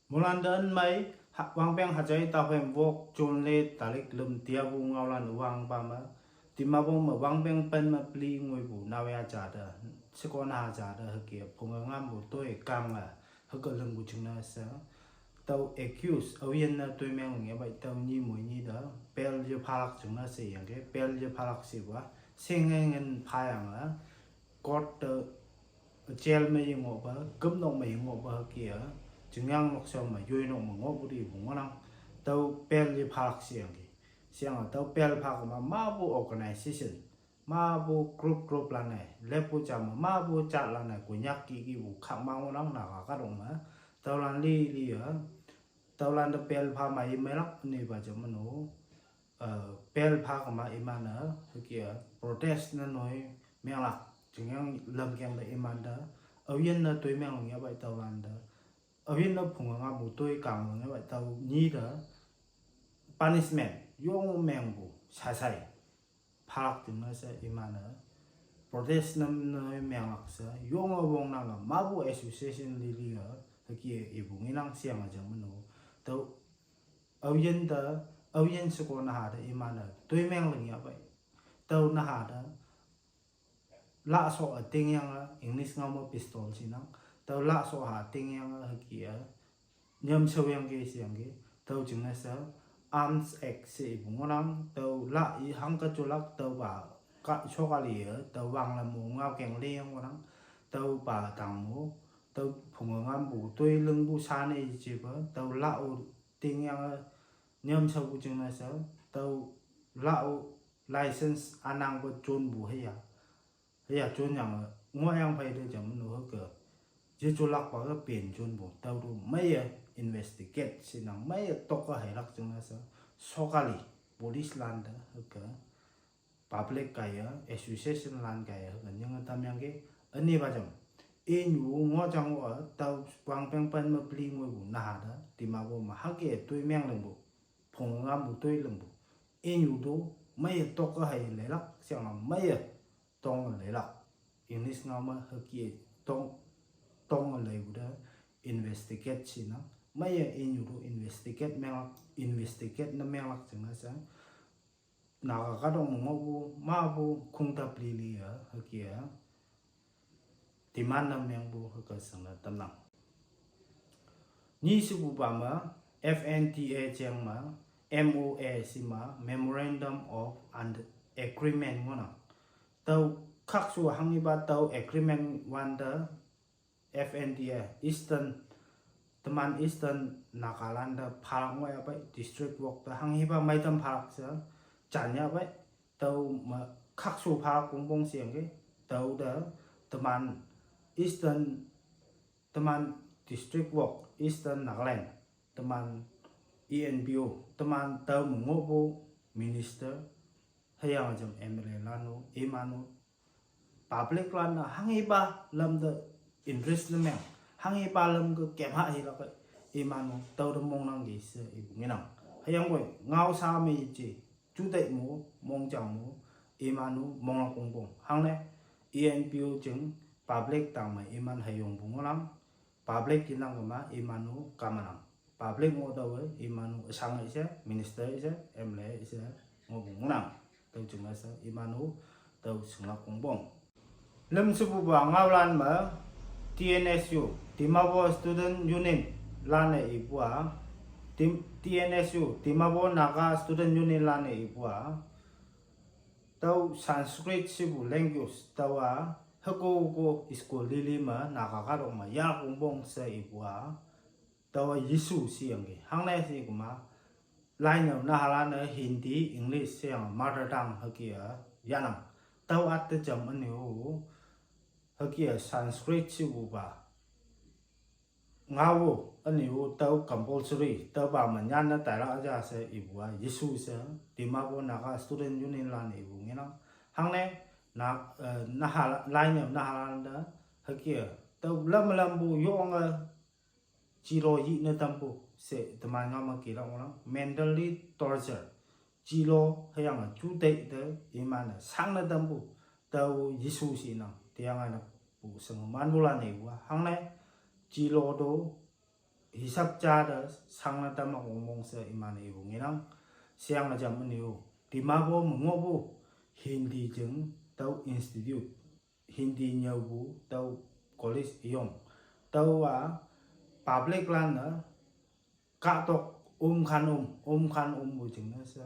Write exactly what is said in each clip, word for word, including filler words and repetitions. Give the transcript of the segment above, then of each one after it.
Mulan dan mai, ha-, wangpeng hajai taphai wok June le talik lem tiabu ngaolan wang pa ma. Dimapur ma wangpeng pen ma pli ngui bu nawe aja da, sekon aja da hüke, phung ngam bu toi kang la, hüke leng bu ching na sa. Tau accuse, awian na toi meng nge bai tau nyi mui nyi da, pel ye phalak ching na se yang ke, pel ye phalak si wa, sing ngen pha yang la, court da, jail me ye ngo ba, gum nok me ye ngo ba hüke a, ching yang nok sa ma, yoi nok ma ngo bu di bu ngo nang, tau pel ye phalak si yang ke. Siang a tau pel phak ma ma bu organization, ma bu group group lan ne, lep bu jam ma bu chat lan ne, kunyak ki ki bu khak ma ngonang na ka ka dong ma. Tau lan li li a, tau lan da pel pha ma i me lak ni ba jam mano. Pel pha ka ma i man a, hüke a, protest na noi meng lak, ching yang lam keng da i man da, awian na toi meng nge bai tau lan da, awian na phung ngam bu toi kang nge bai tau nyi da, punishment, yong meng bu, sai sai. Phalak ching na sa i man a, protest nam noi meng lak sa, yong a wong nang a, ma bu association li li a, hüke i bu ngi nang siang a jam mano. Tau, awian da, awian sekon na ha da i man a, toi meng leng ya bai. Tau na ha da, la so a ting yang a, English ngam ma pistol si nang. Tau la so ha ting yang a, hüke a, nyam so yang ke siang ke, tau ching na sa, Arms Act se i bu ngo nang, tau la i hang ka chulak, tau ba, ka, so ka li a, tau wang la mo ngau keng le yang ngo nang, tau ba tang mo, tau phung ngam bu, toi leng bu sa ne i chi ba, tau la u ting yang a, nyam so bu ching na sa, tau la u license anang ba chun bu he ya. Hüya chun yang a, ngo yang phai de jam nu hüke. Je chulak ba ke pen chun bu, tau du mai a investigate si nang mai a tok ka hai lak ching na sa. Sokali, police lan da hüke. Public ka ya, association lan ka ya hüke. Nyang a tam yang ke, ani ba jam. E nyu ngo jang wa, tau wangpeng pan ma pli ngui bu, na ha da, Dimapur ma hüke, toi meng leng bu. Phung ngam bu toi leng bu. E nyu du, mai a tok ka hai le lak, siang a mai a tong le lak. English ngam ma hüke tong, tong le bu da investigate si nang. Mai a e nyu du investigate meng lak, investigate na meng lak ching na sa. Na ka ka dong mo bu, ma bu, khung ta pli li a, hüke a. Demand na meng bu hüke sang na tam nang. Ni si bu ba ma, F N T A cheng ma, M O A si ma, Memorandum of Und-, Agreement ngo nang. Tau khak su hang i ba tau agreement wan da, F N T A, Eastern, teman Eastern Nagaland da phalak ngo ya bai, district wok da hang hi ba mai tam phalak sa, chan ya bai, tau ma khak su phalak kung bong siang ke, tau da, teman Eastern, teman district wok, Eastern Nagaland, teman E N P O, teman tau ma ngo bu minister, hüyang jam M L A lan u, i man u, public lan na hang i ba lam da interest na meng, hang i ba lam ke kem ha hi lak i man u, tau da mong nang ki se i bu ngi nang. Hüyang boi, ngau sa me i chi, chu dai mu, mong jang mu, i man u, mong la kung bong. Hang ne, E N P O ching, public tang ma i man hüyong bu ngo nang, public ki nang ka ma, i man u, ka ma nang. Public ngo tau e, i man u, sang i se, minister i se, M L A i se, ngo bu ngo nang. Tau ching la sa, i man u, tau sing la kung bong. Lem su bu ba ngau lan ma, T N S U, Dimapur Student Union, lan e i bu a, Dim-, T N S U, Dimapur Naga Student Union lan e i bu a, tau Sanskrit si bu language, tau a, hüko ko school li li ma, na ka ka dong ma, ya kung bong se i bu a, tau a Yesu si yang ke. Hang ne si ku ma, lai nyau na ha lan e Hindi, English si yang mother tongue hüke a, ya nang. Tau at te jam ani u, hüke a Sanskrit si bu ba. Ngau u, ani u tau compulsory, tau ba ma nyan na tai la ja se i bu a, Yesu se, Dimapur Naga Student Union lan i bu ngi nang. Hang ne, na, eh, na ha la, lai nyau na ha lan da, hüke a, tau lam lam bu yong a, chi lo yi na tam bu, se, teman ngam ma ki la u lang, mentally torture. Chi lo, hüyang a chu dai da, i man a sang na tam bu, tau Yesu si nang, te yang a na bu sang man bu la ne wa, hang ne, chi lo do, hisap ja te shangne tamlak wongpong she iman-e ipu ngenang. Sheyange jam ünyu, Dimapur me ngohpu Hindi jing tüo institute, Hindi nyüopu tüo college üyong, tüowa public lan-e kahtok ümkhan üm, ümkhan ümpu jingne she,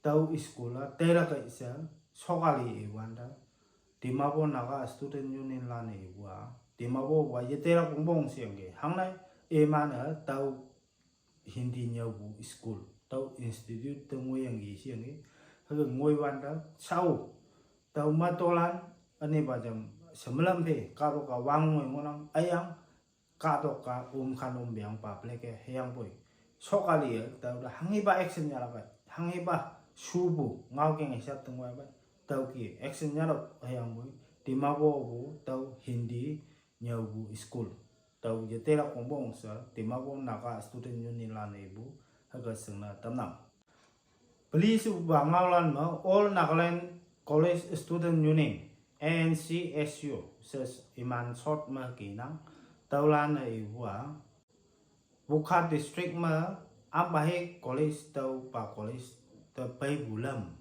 tüo school-a teilak-e she, sokali iwante, Dimapur Naga Student Union lan-e ipu-a, Dimapur-a yeteilak wongpong sheyangki, hangne iman-e tüo Hindi nyüopu school, tüo institute te ngoiyangki sheyangki, hüke ngoiwante, shao, tüo matolan, ünepa jam, shemlam phe, kahtok-a wang ngoi ngohnang, üyang, kahtok-a ümkhan ümpeang public-e hüyangpoi, sokali-e tüo te hanghipa action yahlak-e, hanghipa shupu ngaokeng hisap te ngoipa, tüoke action yahlak hüyangpoi, Dimapur pu tüo Hindi nyüopu school, tüo yeteilak wongpong she Dimapur Naga Student Union lan-e ipu, hüke shingne tamnang. Peli shepupa ngaolan me All Nagaland College Student Union, A N C S U she iman short me kenang, tüolan-e ipu-a, Wokha district me ampa hi college tüopa college te peipu lam,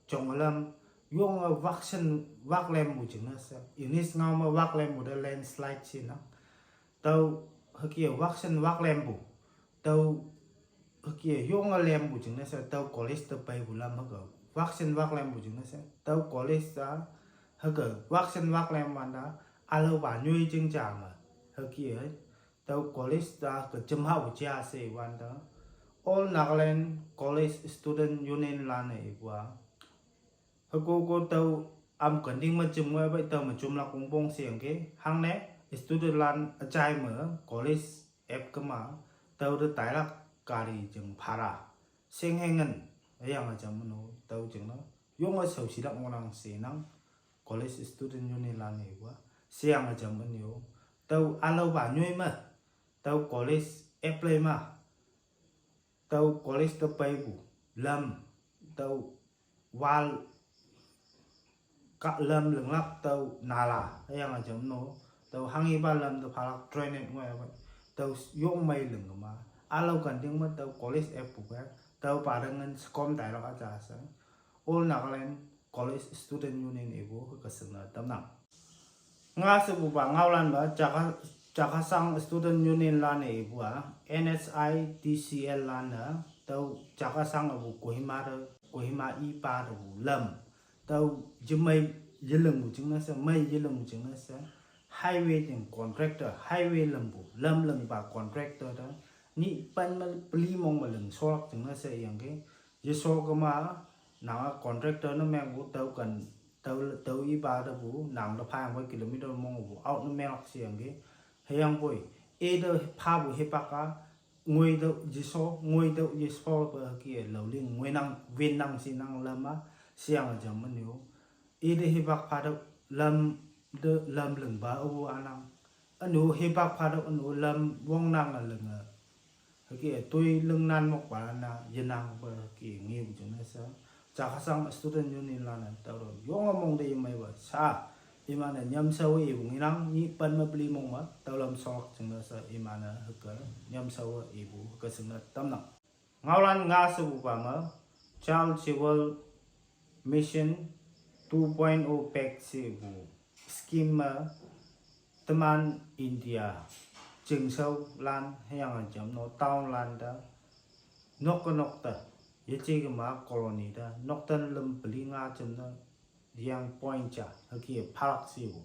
jong lam, yonge wakshin waklempu jingne she, English ngao me waklempu te landslide shinang. Tüo hüke wakshin waklempu, tüo hüke yonge lempu jingne she, tüo college te peipu lam hüke wakshin waklempu jingne she, tüo college-a hüke wakshin waklem wante, ülaopa nyoi jing ja me, hüke tüo college-a ke jemhapu ja she wante, All Nagaland College Student Union lan-e ipu-a, hüko ko tüo am kenting me jem ngoipa tüo me jemlak wongpong sheyangki, hangne student lan üjai me college ap kema, tüo te tailak gari jing bhara, shenghengen, hüyange jam ünyu, tüo jingne, yonge shaoshilak ngohnang shenang, College Student Union lan-e ipu-a, sheyange jam ünyu, tüo ülaopa nyoi me, tüo college ap lei ma, tüo college te peipu lam, tüo wall, kah lam linglak tüo nala, hüyange jam ünyu, tüo hanghipa lam te phalak drainage ngoipa, tüo yong mei ling kema, ülao kenting me tüo college ap pupe, tüopa te ngin shekom tailak üja she, All Nagaland College Student Union ipu hüke shingne tamnang. Nga shepupa ngaolan me Chakha-, Chakhesang Student Union lan-e ipu-a, N S I T C L lan-e, tüo Chakhesang apu Kohima te, Kohima ipa tepu lam, tüo yemei yelingpu jingne she, mei yelingpu jingne she, highway jing contractor, highway lampu, lam lingpa contractor te, nyih pen me peli mong me ling sholak jingne she iyangki, yesho kema, nange contractor ne mengpu tüo ken, tüo, tüo ipa tepu, nang te phayangpoi kilometer mongpu out ne menglak sheyangki, hüyangpoi, ite phapu hipak-a, ngoitüoh yesho, ngoitüoh yesho pe hüke laoling ngoinang, winnang shinang lam-a, sheyange jam ünyu, ite hipak phatüoh lam, te lam lingpa apu anang, ünu hipak phatüoh ünu lam wongnange linge, hüke toi lingnan mokpa na yenangpe hüke ngepu jingne she, Chakhesang Student Union lan-e tüo te yonge mong te yemeipa sha, iman-e nyamshaowe ipu ngenang, nyih pen me peli mong me tüo lam sholak jingne she iman-e hüke nyamshaowe ipu hüke shingne tamnang. Ngaolan nga shepupa me, Jal Jeevan Mission two point o pact shepu scheme me, teman India, chingshaolan hüyange jam ünyu townlan te, nok ke nok te, yeje kema colony te, nokten lüm peli nga jam ne, yeng point ja hüke phalak shepu,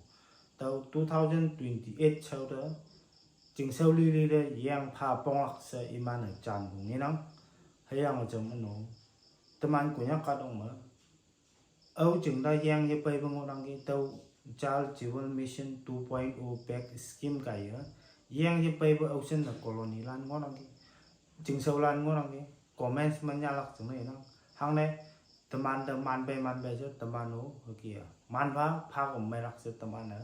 tüo two thousand twenty-eight shao te, chingshao lili te yeng pha ponglak she iman-e janpu ngenang, hüyange jam ünyu, teman Konyak kahtok me, ao jing te yeng yepeipe ngohnangki tüo Jal Jeevan Mission two point o pact scheme kaiye, yeng yepeipe aoshinne colonylan ngohnangki, chingshaolan ngohnangki, comments me nyahlak jingne inang, hangne, teman te manpei manpei she teman-o hüke-a manpha phaküm meilak she teman-e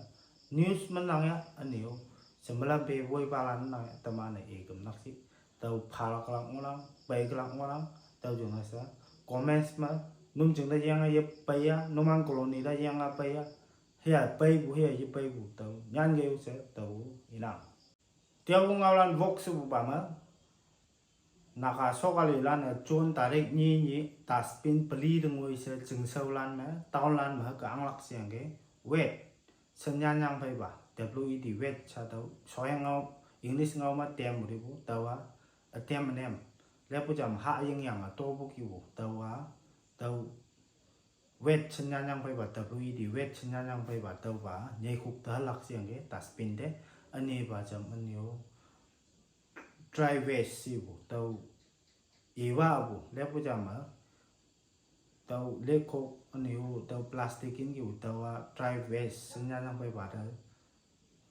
news me nang ya ünyu, shemlam pe woipalan nang ya teman-e iküm nakshih, tüo phalaklak ngohnang, peiklak ngohnang, tüo jingne she, comments me, num jing te yeng-a yepei ya, numan colony te yeng-a pei ya, hüya peipu hüya yepeipu tüo nyan keu she tao inang. Tiapu ngaolan wok sepupa me, Naga sokali lan-e June tarik nyi nyi dustbin peli tengoi she Jingshaolan me, townlan me hüke anglak sheyangki, wet, shenyanyang pheipa, W E T, wet sha tüo, shoyang ngao, English ngao me tem uripu, tüowa, ütem ünem, lepu jam ha yingyange topu kipu, tüowa, tüo, wet shenyanyang pheipa, W E T, wet shenyanyang pheipa, tüopa, nyeikok te halak sheyangki, dustbin te, ünepa jam ünyu, dry waste shepu, tüo, iwapu, lepu jam me, tüo lekhok ünyu, tüo plastic in kipu, tüowa dry waste shenyanyang pheipa te,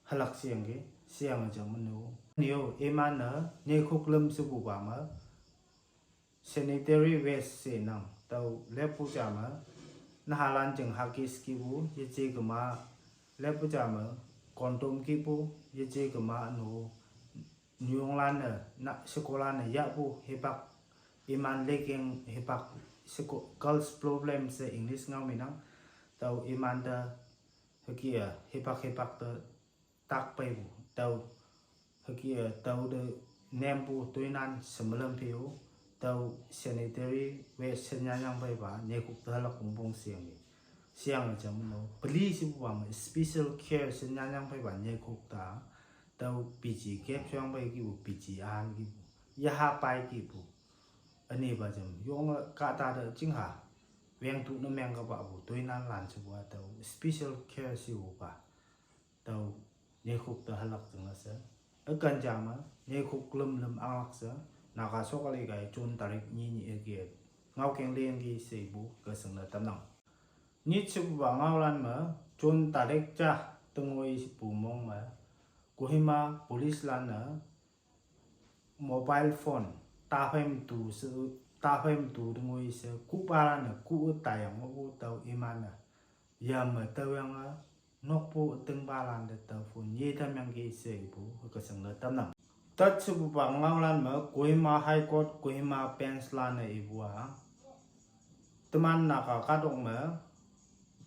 halak sheyangki, sheyange jam ünyu. Ünyu, iman-e, nyeikok lüm shepupa me, sanitary waste she nang, tüo lepu jam me, nahalan jing huggies kipu, yeje kema, lepu jam me, condom kipu, yeje kema ünu, nyonglan-e, na, shekolan-e yahpu, hipak, iman lekeng hipak, sheko, girls problem she English ngao me nang, tüo iman te, hüke-e, hipak hipak te, tak peipu, tüo, hüke-e, tüo te, nempu toinan shemelüm pheo, tüo sanitary waste shenyanyang pheipa, nyeikok te halak wongpong sheyangki. Sheyange jam no, peli shepupa me, special care shenyanyang pheipa, nyeikok te, tüo P G kep shoyang phei kipu, P G an kipu, yaha pai kipu. Ünepa jam, yonge kahta te chingha, wengtu ne meng kepapu, toinan lan shepu-a tüo, special care shepupa. Tüo, nyeikok te halak jingne she. Üken ja me, nyeikok lüm lüm anglak she, Naga sokali kaiye June tarik nyi nyi hüke, ngaokeng leyangki shepu, ke shingne tamnang. Nyit shepupa ngaolan me, June tarik ja, tengoi shepu mong me, Kohima police lan-e, mobile phone, taphei me tu she, taphei me tu tengoi she, kuhpalan-e, kuh-e taiyang ngohpu tüo iman-e, yame tüoyange, nokpu ütingpalan te tüo phone yetamyangki shepu, hüke shingne tamnang. Tat shepupa ngaolan me, Kohima High Court, Kohima Bench lan-e ipu-a, teman Naga kahtok me,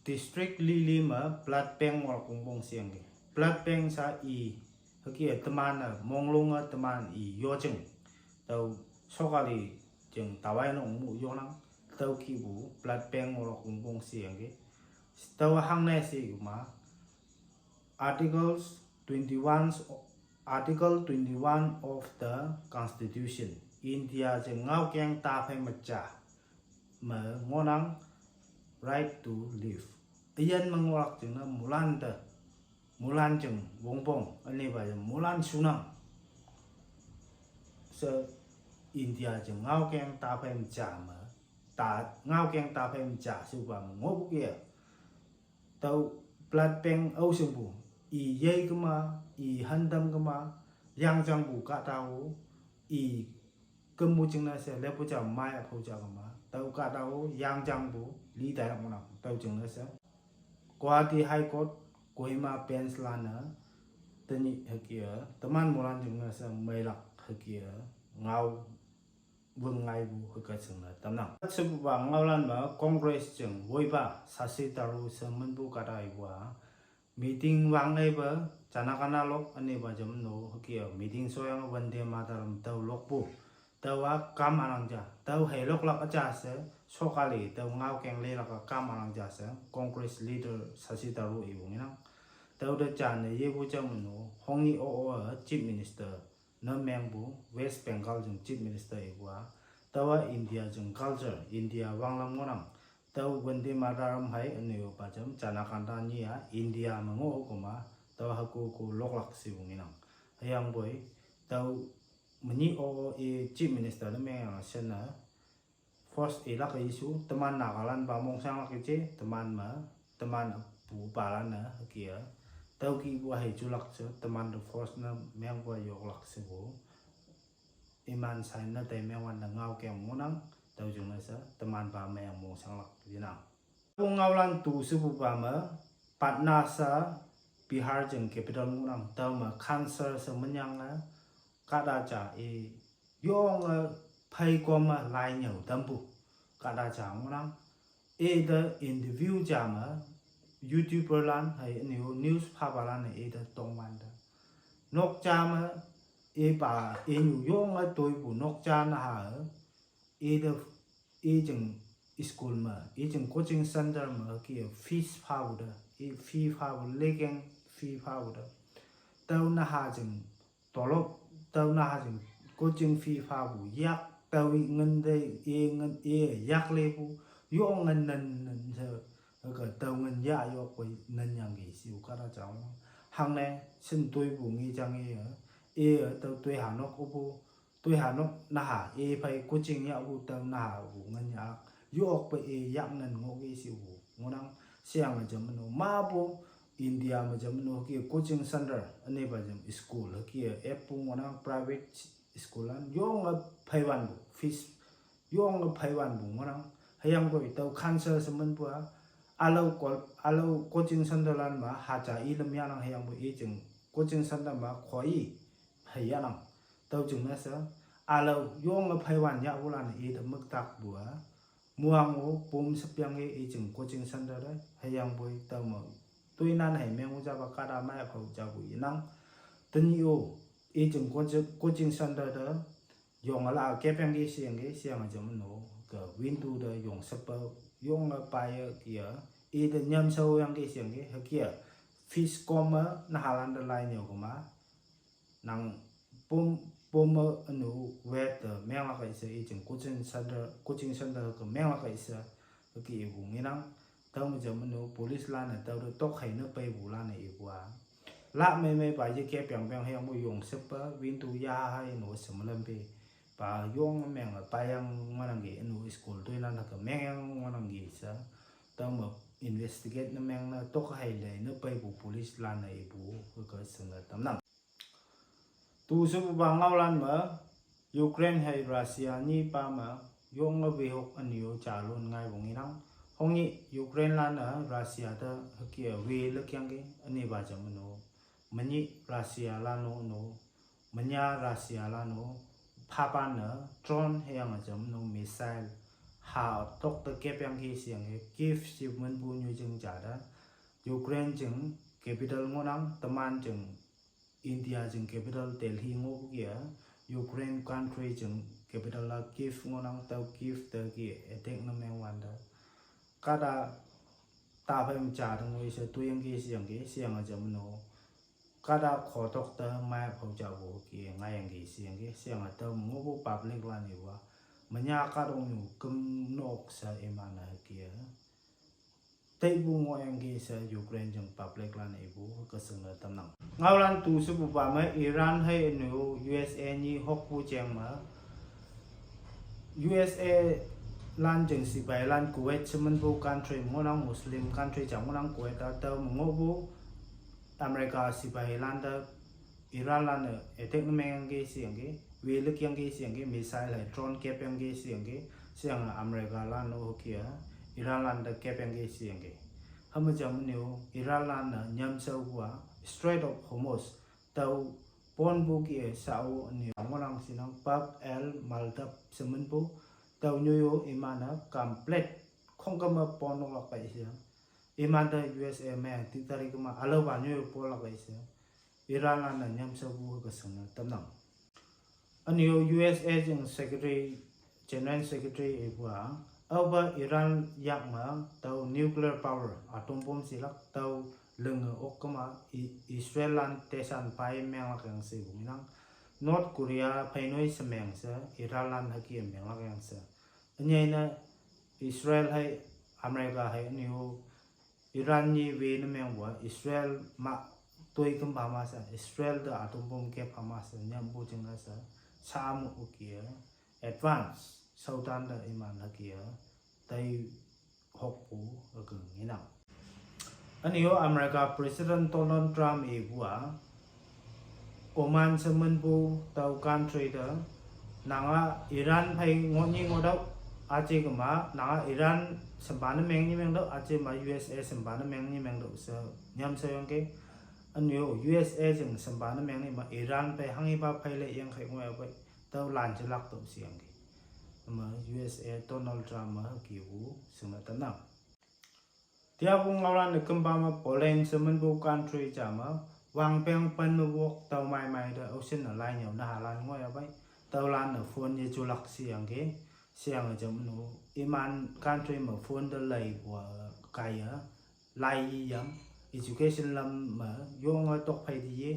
district lili me blood bank ngohlak wongpong sheyangki. Blood bank sha i, hüke-e teman-e, monglunge teman i yojing. Tüo sokali jing tawai nong mu yonang, tüo kipu blood bank ngohlak wongpong sheyangki. Tüo hangne she kema, Articles twenty-one, Article twenty-one of the Constitution, India jing ngaokeng taphei me ja me ngohnang, right to life. Üyin me ngohlak jingne moilan te, moilan jing wongpong, ünepa jing moilan shunang. She India jing ngaokeng taphei me ja me, ta, ngaokeng taphei me ja shepupa me ngohpu ke-a, tüo blood bank ao shingpu, i yei kema, i hantam kema, yangjangpu kahta-o, i kümpu jingne she, lepu ja mei-a phao ja kema, tüo kahta-o, yangjangpu, li tai ngohnang, tüo jingne she. Guwahati High Court, Kohima Bench lan-e, tenyih hüke-e, teman moilan jingne she meilak hüke-e, ngao wüng ngaipu hüke shingne tamnang. Shepupa ngaolan me Congress jing woipa Shashi Tharoor she minpu kahta ipu-a, meeting wang-e pe, Jana Gana lok, ünepa jam no hüke-e, meeting shoyange Vande Mataram tüo lokpu. Tüowa kam ünang ja, tüo hei loklak üja she, sokali tüo ngaokeng lelak-a kam ünang ja she, Congress leader Shashi Tharoor ipu ngenang. Tüote jane yepu jam no, Hongyi O O-e Chief Minister ne mengpu, West Bengal jing Chief Minister ipu-a, tüowa India jing culture, India wanglam ngohnang. Tüo Vande Mataram hei üne-o pa jam, Jana Gana nyi-a India me ngoh kema, tüowa hüko ko loklak shepu ngenang. Hüyangpoi, tüo menyih-o i Chief Minister ne mengyange shenne, force ilak-e ishu, teman Nagalan pa mongshanglak yeje, teman me, teman pupalan-e hüke-e, tüo kihpu hei julak she, teman te force ne mengpu yoklak shepu. Iman sign ne tei mengwante ngaokeng ngohnang, tüo jingne she, teman pa meng mongshanglak yenang. Pu ngaolan tu shepupa me, Patna she Bihar jing capital ngohnang, tüo me cancer she menyange, kahta ja i, yonge, phei kom me lai nyüo tampu, kahta ja ngohnang. Ite interview ja me, YouTuber lan hei üne-o news phapalan-e ite tongwante, nok ja me, e pa, e nyu yong a toi bu nok cha na ha, e de, e jing school ma, e jing coaching center ma, ki fees pha bu de, e fee pha bu, lekeng fee pha bu de. Tau na ha jing, tolop, tau na ha jing, coaching fee pha bu, yak, tau i ngan de, e ngan, e yak le bu, yong ngan nan, nan se, ka tau ngan ya yok ko nan yang ki siu ka da chang. Hang ne, sin toi bu ngi chang e, e, tau toi ha nok u bu, toi ha nok na ha, e phai coaching ya bu tau na ha bu ngan ya. Yok pe e yak nan ngo ki siu bu. Ngunang siang a jam no. Ma bu India ma jam no ki coaching center, ane ba jam school, ki e pu ngunang private school an. Yong a phai wan bu, fees. Yong a phai wan bu ngunang. Hayang bu tau cancer semen bu a. Alau kol, alau coaching center lan ma, ha cha i lem ya nang hayang bu i jing. Coaching center ma, koi. Hai ya nang. Tau jing na sa. Alau yong a phai wan ya bu lan i de mek tak bu a. Muang o, pum sepiang e, e jing coaching center de, hayang bui tau ma. Tui nan hai meng u ja ba ka da mai a phau ja bu i nang. Tani o, e jing coaching, coaching center de, yong a la ke piang ki siang ki, siang a jam no, ka window de yong sepa, yong a pa ya ki ya, e de nyam sau yang ki siang ki, ha ki ya, fees kom a, na ha lan de lai nyo ko ma. Nang pom, pom a anu wet, eh, meng la kai sa i jing coaching center, coaching center ka meng la kai sa ki i bu ngi nang. Tau ma jam anu police lan a tau da tok hai na pai bu lan a i bu a. La mai mai pa ye ke piang piang hayang bu yong sepa window ya hai no semalam pe. Pa yong meng a pa yang ma nang ki anu school tui lan a ka meng yang ma nang ki sa. Tau ma investigate na meng na tok hai le na pai bu police lan a i bu ka sanga tam nang. Tu su bu ba ngau lan ma, Ukraine hai Russia ni pa ma, yong a ve hok a niu cha lun ngai bu ngi nang. Hong i Ukraine lan a Russia ta ha ki a ve le kiang ki, ani ba jam no. Mani Russia lan no no, manya Russia lan no, pha pan na, drone hayang a jam no missile, ha tok ta ke piang ki siang e, Kyiv si mun bu nyu jing ja da, Ukraine jing capital ngunang, teman jing India jing capital Delhi ngo kia, Ukraine country jing capital la Kyiv ngunang tau Kyiv ta ki attack na meng wan da. Ka da ta phai mcha ta ngoi sa tu yang ki siang ki, siang a jam no. Ka da kho tok ta mai phau cha bu ki ngai yang ki siang ki, siang a tau ngo bu public lan i wa. Manya ka dong nyu kum nok sa i ma na kia. Tei bu ngo yang ki sa Ukraine jing public lan i bu ka sung na tam nang. Ngau lan tu su bu ba ma Iran hai anu U S A ni hok bu cheng ma. U S A lan jing sipai lan Kuwait semen bu country ngunang Muslim country jang ngunang Kuwait a tau ngo bu America sipai lan da Iran lan a attack na meng yang ki siang ki, we lik yang ki siang ki, missile hai drone kep yang ki siang ki, siang a America lan no kia, Iran lan da kep yang ki siang ki. Hama jam niu, Iran lan a nyam sau bua, Strait of Hormuz, tau pon bu ki e sa u niu, ngonang sinang Bab el Mandab semen bu, tau nyu yo imana complete, khong kama pon no lak pai siang. Imanda U S A meng, ti tari kama, alo ba nyu yo pon lak pai siang. Iran lan a nyam sau bu ka sung na tam nang. Aniu U S A jing secretary, general secretary i bua, au ba Iran yak ma tau nuclear power, atom bomb silak tau leng ok kama I-, Israel lan tesan pai meng lak yang si bu ngi nang. North Korea pai noi semeng sa, Iran lan haki meng lak yang sa. Anyai na Israel hai, America hai aniu Iran ni we na meng bua, Israel ma toi kum ba ma sa, Israel da atom bomb ke ba ma sa, nyam bu jing na sa, sa mu u kia, advance, sautan da iman ha kia, tai hok bu, a kung inang. Aniu America President Donald Trump i bua, Oman semen bu tau country da, nanga Iran pai ngot ni ngot dau, aje kama, nanga Iran semba na meng ni meng dau, aje ma U S A semba na meng ni meng dau, sa nyam sa yang ke, aniu U S A jing semba na meng ni ma Iran pai hang i ba pai le yang kai ngoi pai, tau lan je lak dau siang ke. Ma U S A Donald Trump ma ki bu, sung na tam nang. Tia bu ngau lan ne kemba ma Poland semen bu country ja ma, Wangpeng pen me wok tau maimai te ocean ne lai nyau ne halan ngoi abai. Taulan ne phone ye julak siang ke. Siang e jam nu. Iman country me phone te lai wa kaya. Lai yi yam. Education lam me yong a tok phai di ye.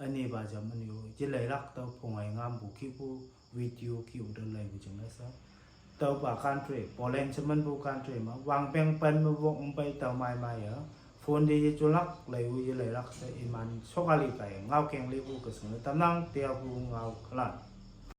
Ani ba jam nu. Ye lai lak tau phung ai ngam bu ki bu video ki u te lai bu jam na sa. Tau ba country, Poland semen bu country ma, wangpeng pen me wok mbai tau maimai ya. Phone de ye julak, lai u ye lai lak se iman sokali kai, ngau keng li bu keseng, tamnang tia bu ngau kalan.